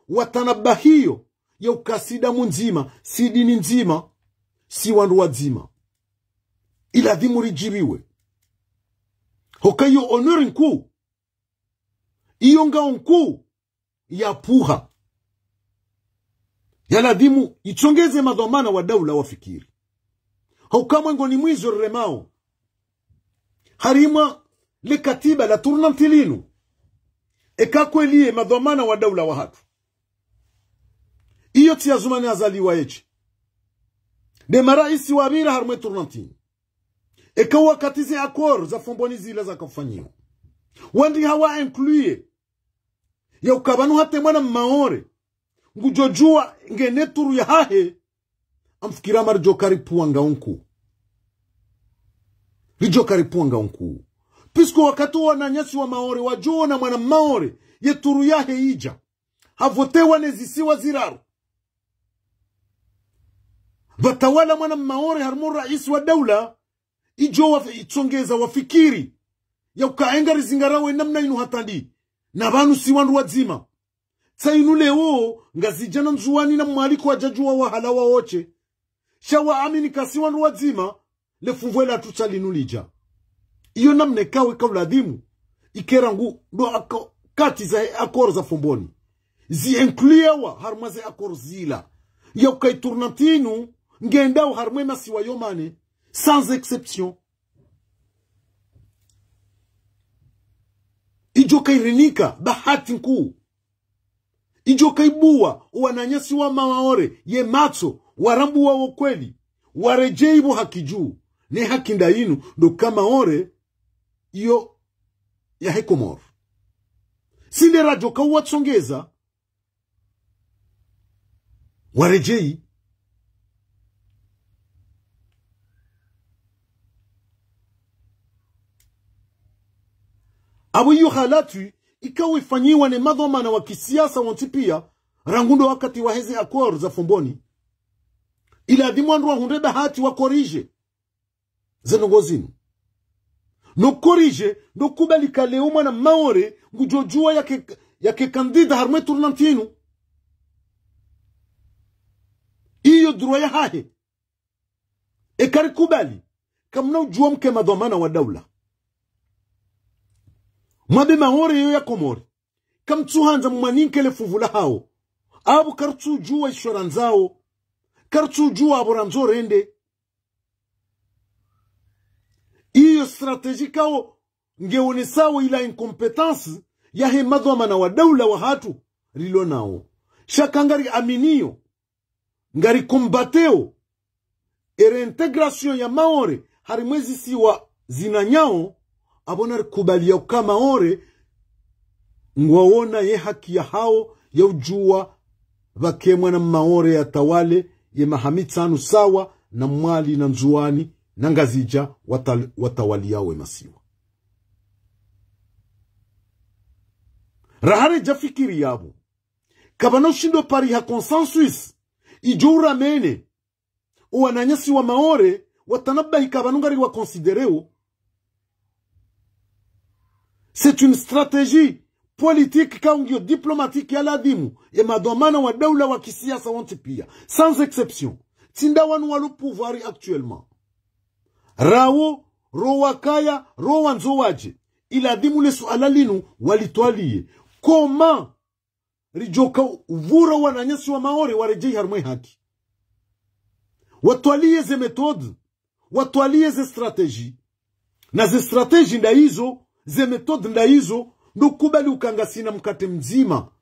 watanabahiyo, ya uka si damu ndzima, si dini ndzima, si wandru wadzima. Iladhimu ridjiriwe. Hoka iyo honneur nkuu, iyo ngao nkuu, yapvuha. Yaladhimu itsongeze madhwamana wa daula wafikiri. Hauka mwengoni mwa izo riremao, harimwa le katiba la tournante linu, eka kweli ye madhwamana wa daula wahatru. Iyo tsi ya Azumani Azali wa yeshe. Nde maraisi wapvira harimwa ye tournante inu. Eka wakati ze accords za Fomboni zila zakafanyiwa, wandru hawa inclure ya uka pvanu hata mwana Mmaore ngudjodjuwa ngena turu yahahe, ngamfikiri amba ridjo ka ripvuwa ngao nkuu. Ridjo ka ripvuwa ngao nkuu. Puisque wakati wananyasi wa Maore wadjowona mwana Mmaore ye turu yahe idja, havotewa ne zisiwa ziraru, pvatawala mwana Mmaore harimwa uraisi wa daula, idjo wa, itsongeza wafikiri ya uka ngarizingarawo namna inu hata ndi, na pvanu si wandru wadzima. Tsa inu leo, Ngazidja na Ndzuwani na Mwali kwadjadjuwa wahala waoshe. Sha waamini ka si wandru wadzima, le funvu latru tsa linu lidja. Iyo namna ikao ika uladhimu, ike rangu ndo aka-, kati za he accords za Fomboni zi incluewa harimwa ze accords zila, ya uka ye tournante inu ngendao harimwa ye masiwa yo mane, sans exception. Idjo ka irinika bahati nkuu. Idjo ka ibuwa owananyasi wa Maore ye matso, warambuwa wo kweli, waredjeyi pvo haki dju, ne haki nda inu, ndo ka Maore iyo yahe Komori. Si nde radjo ka uwatsongeza, waredjeyi. Apvo iyo halatwi ikao ifanyiwa ne madhwamana wa kisiasa wontsi pia, rangu ndo wakati wa heze accords za Fomboni. Iladhimu wandru wahundre bahati wakorije ze ndrongoo zinu. No korije, ndo kubali ka leo mwana Mmaore ngudjodjuwa yake, yake candidat harimwa ye tournante inu. Iyo droit yahahe. Eka rikubali, kamna udjuwa mke madhwamana wa daula. Mwambe Maore yo ya Komori, kamtsuhandza mumwaninke le funvu lahawo. Apvo karitsudjuwa isho randzao, karitsudjuwa apvo randzo rende. Iyo stratégie ikao ngeonesao ila incompétence yahe madhwamana wa daula wahatru rilo nao. Sha ka ngariaminiyo, ngari combatteo e réintégration ya Maore harimwa ezisiwa zinanyao, apvo narikubali ya uka Maore ngwaona ye haki yahawo ya udjuwa pvake mwana Mmaore yatawale ye maha mitsanu sawa na Mwali na Ndzuwani na Ngazidja wata-, watawaliyao ye masiwa. Raha redja fikiri yapvo, kapvana ushindo pariha consensus idjo uramene owananyasi wa Maore watanabahi ka pvanu ngari waconsidéréo. C'est une stratégie politique ikao ngiyo diplomatique ya ladhimu ye madhwamana wa daula wa kisiasa wontsi pia, sans exception. Tsi nda wanu walo pouvoir actuellement. Rawo, ro wakaya, ro wandzo wadje, iladhimu le suala linu walitwaliye. Comment ridjo ka uvura wananyasi wa Maore waredjeyi harimwa ye haki? Watwaliye ze méthode, watwaliye ze stratégie. Na ze stratégie nda izo, ze méthode nda izo, ndo kubali uka ngasina mkate mdzima,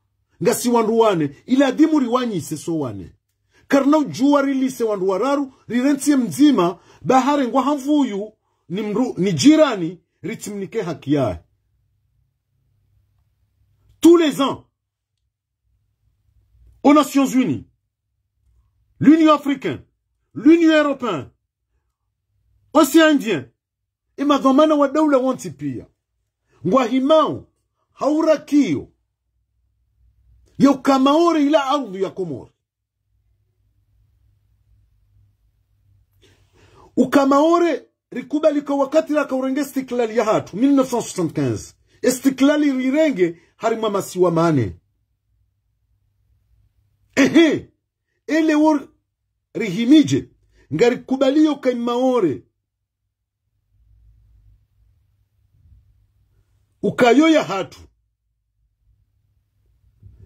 ngasi wandru wane, iladhimu riwanyise so wane. Karina udjuwa rilise wandru wararu, rirentsiye mdzima, ba harengwa ha mvuyu, ni mdru, ni jirani, ritsimnike haki yahe. Tous les ans, aux Nations Unies, l'Union africaine, l'Union européenne, Océan Indien, emadhwamana wa daula wontsi pia, ngwahimao ha urakiyo ya uka Maore ila ardhu ya Komori. Uka Maore rikubali ka wakati raka urenge istiklali yahatru, mille neuf cent soixante-quinze. Istiklali rirenge harimwa masiwa mane. Ehe, eleo rihimije, ngarikubaliyo ka Maore uka yo yahatru.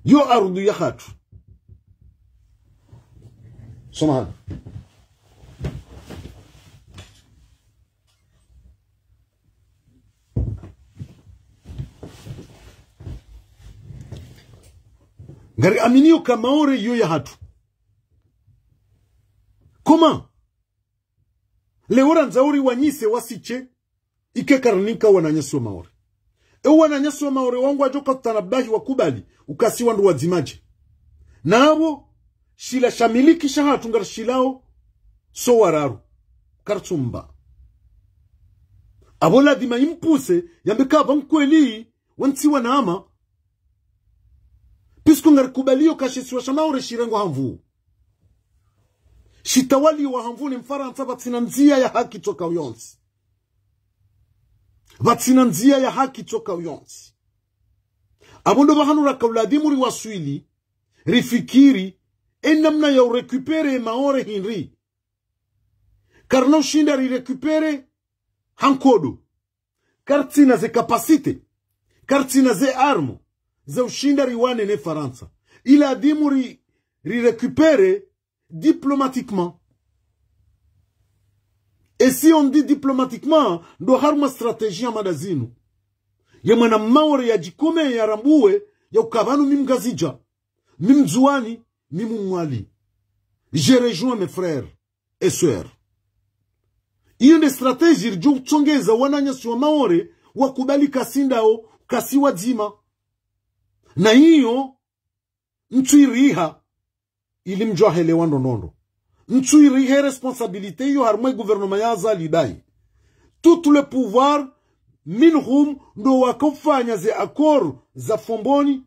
Yo ardhu yahatru. Samahani. Ngariaminiyo ka Maore yo yahatru. Comment? Leo randza uri wanyise wasishe, ike karinika wananyasi wa Maore. E wananyasi wa Maore wangu wadjo ka utanabahi wakubali, uka si wandru wadzima dje. Na apvo, shila sha miliki shahatru ngarishilao, so wararu. Karitsumba. Apvo ladhima impuse, yambe ka apva nkweli, wantsi wanama. Puisque ngarikubaliyo ka shisiwa sha Maore shirengwa ha nvu. Shitawaliwa ha nvu ni Mfarantsa, pvatsina ndzia ya haki tsoka uyontsi. Pvatsina ndzia ya haki tsoka uyontsi. Apvo ndo pvahanu raka uladhimu riwaswili, rifikiri, e namna ya urécupérer Maore hindri. Karina ushinda rirécupérer ha nkodo. Karitsina ze capacité. Karitsina ze armes za ushinda riwane ne Farantsa. Iladhimu ri, rirécupérer diplomatiquement. Et si on dit diplomatiquement, ndo harumwa stratégie ya mada zinu. Ye mwana Maore yadjikome yarambuwe, ya uka pvanu mi Mngazidja, mi Mndzuwani, mi Mmwali. Je rejoins mes frères et sœurs. Iyo nde stratégie ridjo utsongeza wananyasi wa Maore wakubali ka si ndao, ka si wadzima. Na iyo ntsuiriha, ili mdjo helewa ndrongoo. Ntsuirihe responsabilité iyo harumwa gouvernement ya Azali dayi. Tout le pouvoir, minhum, ndo waka ufanya ze accords za Fomboni,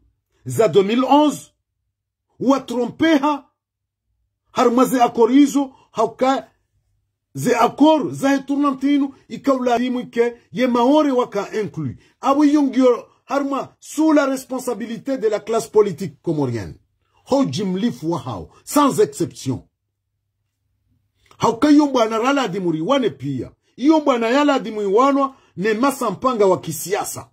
za deux mille onze, watrompeha, harumwa ze accords izo, ha uka ze accords zahe tournante inu, ika uladhimu ike ye Maore waka inclus. Apvo iyo ngiyo harumwa sous la responsabilité de la classe politique comorienne. Ho ujimlifu wahao, sans exception. Ha uka iyo mbwana raladhimu riwane pia. Iyo mbwana yaladhimu iwanwa ne masampanga wa kisiasa.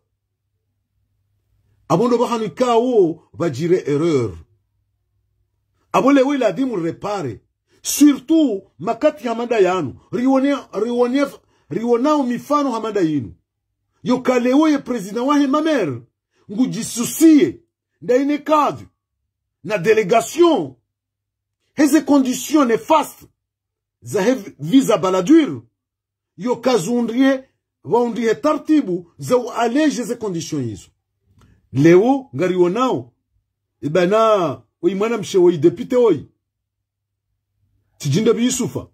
Apvo ndo pvahanu ikao pvadjiri erreur. Apvo leo iladhimu ripare. Surtout makati ha mada yanu. Riwone, riwone, riwonao mifano ha mada yinu. Yo uka leo ye président wahe mamere ngudjisusiye, ndayi ne kadhi, na délégation, heze conditions néfastes zahe visa Balladur, yo uka zundrihe, pvaundrihe taratibu za ualléger ze conditions izo. Leo ngariwonao, ibana, oyi mwanamshe oyi député oyi, Tsidjinde Bi Yusufa,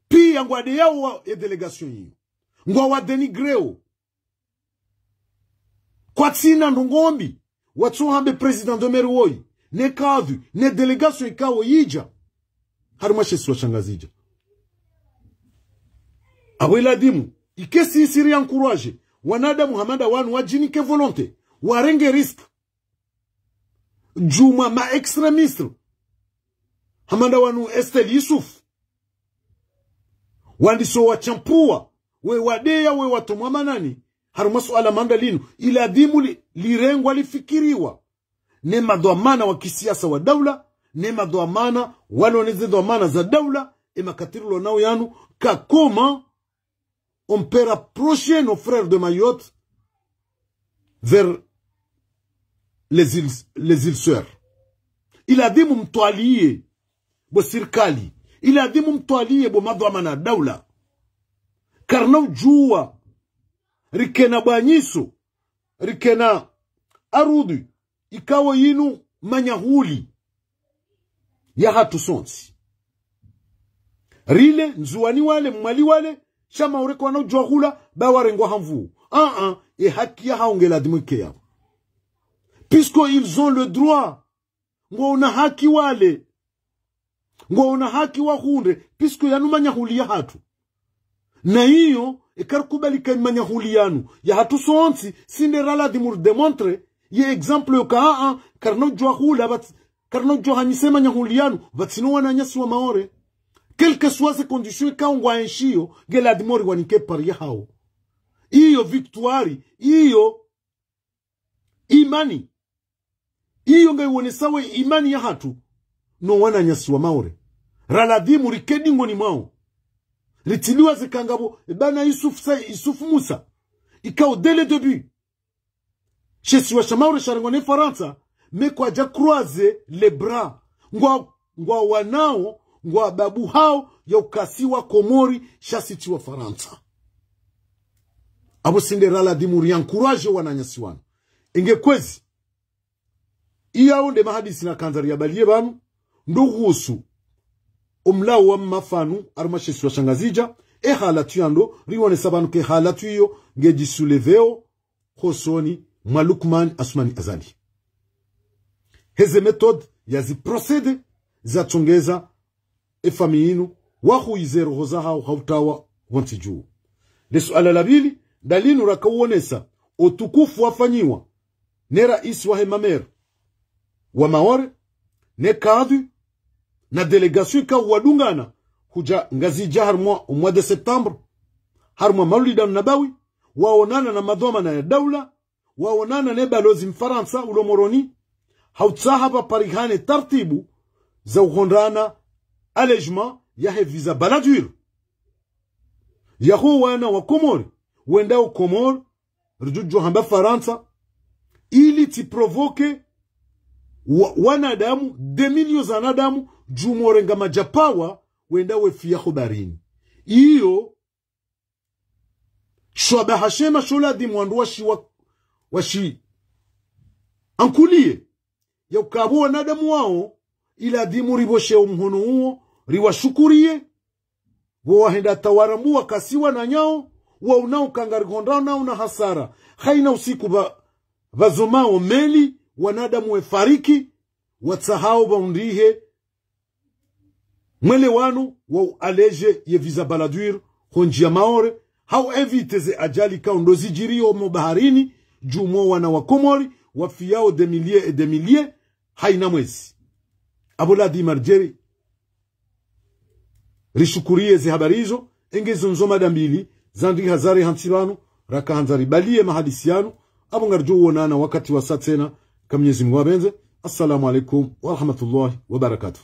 pia ngwadeyao wa, ye délégation iyo. Ngwawadénigréo. Kwatsina ndrongoo mbi watsohambe président de mairie woyi, ne kadhi, ne délégation ikao yidja harumwa she isiwa sha Ngazidja. Apvo iladhimu, ike sisi riencourager wanadamu hama nda wanu wadjinike volonté, warenge risque. Djumwa ma extrémistes hama nda wanu Estelle Youssouf, wandiso watsambua, we wadeya, we watromwa manani harumwa suala hama nda linu, iladhimu li, lirengwa lifikiriwa ne madhwamana wa kisiasa wa daula, ne madhwamana walo ne ze dhwamana za daula, e makati rilo nao yanu, ka comment on peut rapprocher nos frères de Mayotte vers les îles, les îles sœurs. Iladhimu mtwaliye bo sirikali, iladhimu mtwaliye bo madhwamana ya daula. Karina udjua, rikena bwanyiso, rikena arudhi, ikao yinu manyahuli, yahatru sontsi. Rile, Ndzuwani wale, Mwali wale, sha Maore kwana udjuwa hula, ba warengwa ha nvu. Ah, ah, e haki yahawo nge ladhimu ike yapvo. Puisque ils ont le droit. Ngwaona haki wale. Ngwaona haki wahundre, puisque yanu manyahuli yahatru. Na iyo, eka rikubali ka manyahuli yanu yahatru sontsi, si nde ra ladhimu ri démontrer, ye exemple yoka, ah, ah, karina udjuwa hula, bat-, karina udjuwa hanyise manyahuli yanu, pvatsina wananyasi wa Maore. Quelles que soient ces conditions, ikao ngwaenshiyo, nge ladhimu riwanike part yahawo. Iyo victoire, iyo imani. Iyo ngayiwonesao imani yahatru no wananyasi wa Maore. Ra ladhimu rike dingoni mwawo. Ritsiliwa zikangapvo, e bwana Yusuf Sa-, Yusuf Musa. Ikao dès le début, she isiwa sha Maore sharengwa ne Farantsa, mais kwadja croiser les bras. Ngwa, ngwawanao, ngwababuhao, ya uka isiwa Komori, sha si isiwa Farantsa. Apvo si nde ra ladhimu ri encourager wananyasi wanu. Inge kwezi. Iyawo nde mahadisi nakandza riyabaliye pvanu, ndo uhusu omlawo wa mafanu, harumwa she isiwa sha Ngazidja, e halatu yando, riwonesa pvanu ke halatu iyo, ngedji souleveo, hosoni mwa Lukman Assoumani Azali. Heze méthode ya zi procédé zatsongeza e famille inu, wahuyize roho zahawo ha utawa wontsi dju. Le suala la pvili, ndalinu rakawonesa utukufu wafanyiwa ne raisi wahe mamera wa Maore, ne kadhi, na délégation ikao wadungana, hudja Ngazidja harumwa o mois de septembre, harumwa Maulida Nabawi, waonana na madhwamana ya daula, waonana ne balozi Mfarantsa ulo Moroni, ha utsaha pvaparihane tartibu za uhondrana allègement yahe visa Balladur. Yaho wana wa Komori, wendao Komori, ridjudjuwa hamba Farantsa, ili tsi provoquer wa-, wanadamu, des millions za wanadamu, djuu mwa urenga madjapawa, wenda wefiya ho baharini. Iyo, shwabaha shema sho ladhimu wandru washi wa-, washi ankuliye, ya uka apvo wanadamu wawo, iladhimu ripvoshe omhono uwo, riwashukuriye, pvo wahenda hata warambuwa ka si wananyawo, waonao uka ngarihondrao na una hasara. Hayina usiku pva-, pvazomao meli, wanadamu wefariki, watsahao pvaundrihe mwelewano wa u alléger ye visa Balladur ho ndjiya Maore, ha u éviter ze ajali ikao ndo zidjiriyo mo baharini, djuu mwa wana wa Komori, wafiyao des milliers et des milliers, hayina mwezi. Apvo ladhimu ridjeri rishukuriye ze habari izo, inge zo ndzo mada mbili, zandriha zarihantsi pvanu, rakahandza ribaliye mahadisi yanu, apvo ngaridjo uonana wakati wasa tsena, ka Mnyezi Mungu yapvendze. Assalamu alaikum wa rahmatullahi wa barakatuh.